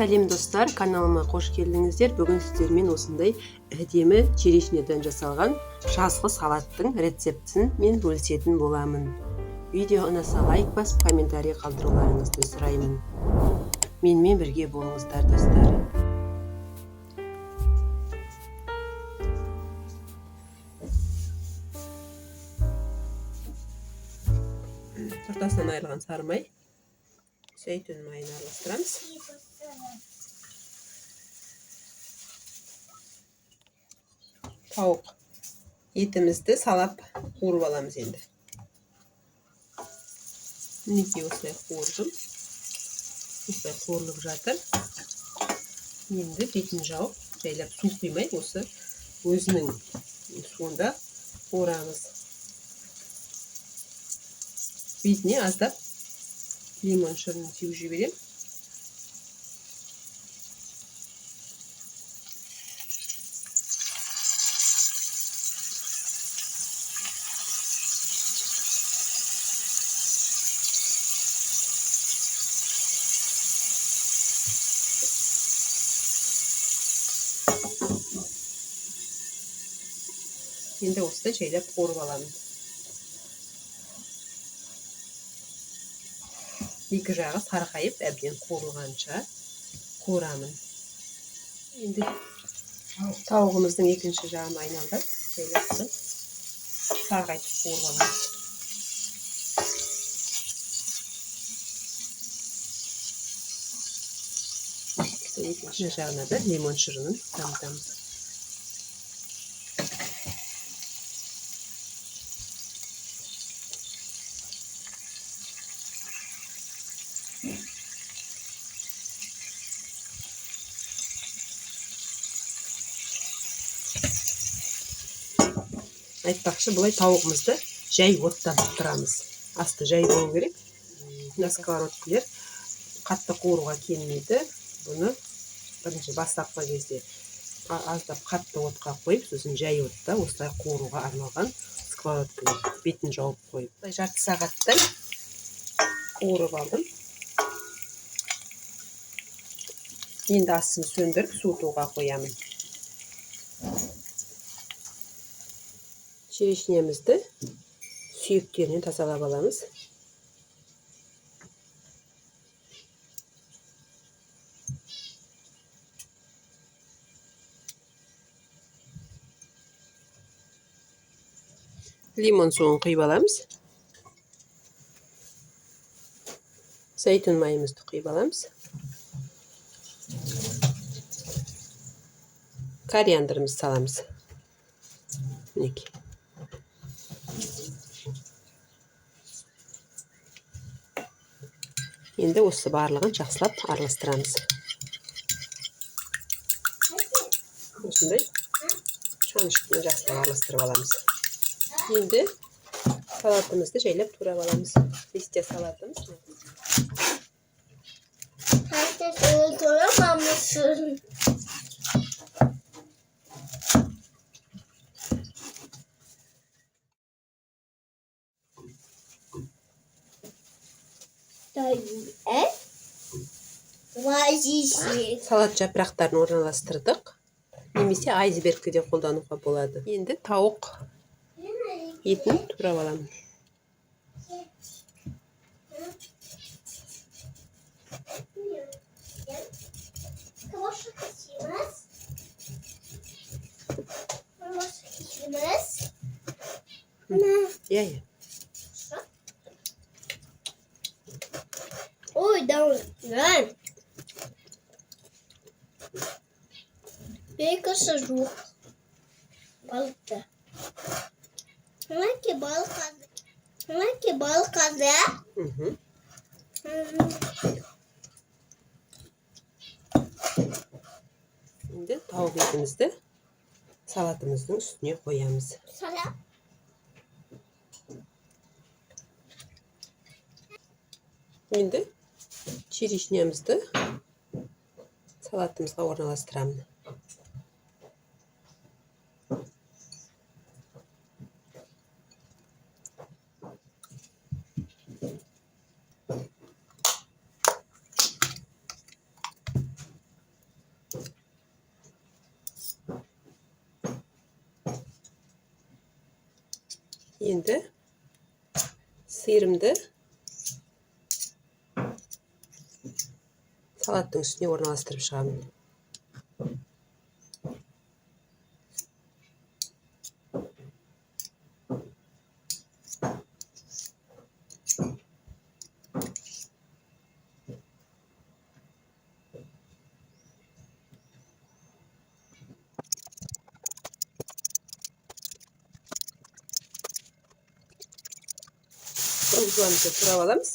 Сәлем достар, каналыма қош келдіңіздер. Бүгін сіздермен осындай әдемі черешнядан жасалған жазғы салаттың рецептін мен бөлісетін боламын. Видео ұнаса лайк басып, комментарий қалдыруларыңызды сұраймын. Менімен бірге болыңыздар, достар. Ортасынан айырылған сары май, зәйтүн майын араластырамыз. Тауық етімізді салап қуырып аламыз енді. Мінекей осылай қуырдым. Осылай қуырылып жатыр. Енді бетін жауып, жайлап су құймай, осы өзінің суында қуырамыз. Бетіне аздап лимон шырынын сеуіп жіберемін. Енді осылай жайлап қуырып аламын. Екі жағы сарғайып, әбден қуырылғанша қуырамын. Енді тауығымыздың екінші жағын айналдырып, жайлап сарғайтып қуырып аламыз. Екінші жағына да лимон шырынын тамтамыз. Айтпақшы, бұлай тауығымызды жай отта тұрамыз. Асты жай болу керек. Мына сковородкілер қатты қуыруға келмейді. Бұны бірінші бастапқы кезде аздап қатты отқа қойып, сосын жай отта осылай қуыруға арналған сковородкілер бетін жауып қойып. Былай жарты сағаттай қуырып алдым. Енді астын сөндіріп, суытуға қоямын. Черешнямызды сүйектерінен тазалап аламыз. Лимон суын құйып аламыз. Зәйтүн майымызды құйып аламыз. Кориандрымызды саламыз. Мінекей. Енді осы барлығын жақсылап араластырамыз. Осындай шанышқыны жақсылап араластырып аламыз. Енді салатымызды жайлап турап аламыз. Листья салатымыз. Салат жапырақтарын орналастырдық. Немесе айсбергті де қолдануға болады. Енді тауық етін турап аламын. Иә, иә. Ой, да. Бекасы жоқ. Балықты. Мінекей балық қазы. Мінекей балық қазы. Енді тауық етімізді салатымыздың үстіне қоямыз. Салат. Енді черешнямызды салатымызға орналастырамын. Енді сиырымды салаттың үстіне орналастырып шығамын. Жуамызды турап аламыз.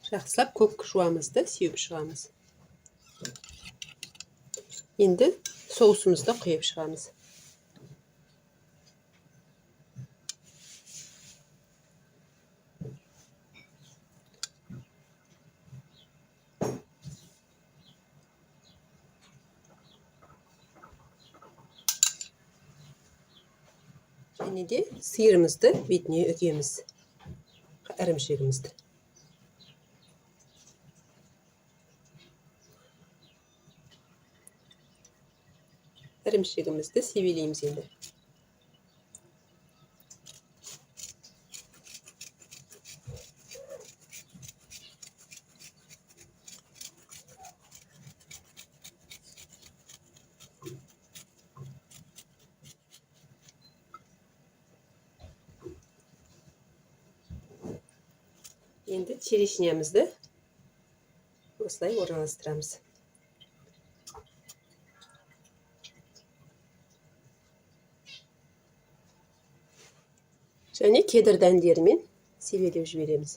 Жақсылап көк жуамызды сеуіп шығамыз. Енді соусымызды құйып шығамыз. Және де сиырымызды бетіне үгеміз, ірімшігімізді. Ірімшігімізді себелейміз енді. Енді черешнямызды осылай орналастырамыз. Және кедр дәндерімен себелеп жібереміз.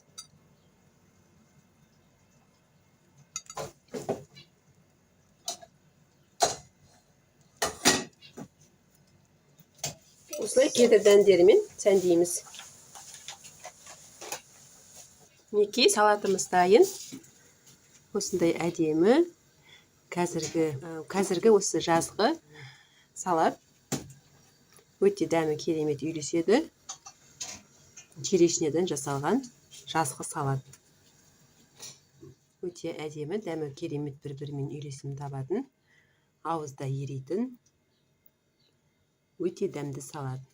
Осылай кедр дәндерімен сәндейміз. Мінекей салатымыз дайын. Осындай әдемі қазіргі осы жазғы салат өте дәмі керемет үйлеседі. Черешнеден жасалған жазғы салат. Өте әдемі, дәмі керемет, бір-бірімен үйлесім табатын, ауызда еритін өте дәмді салат.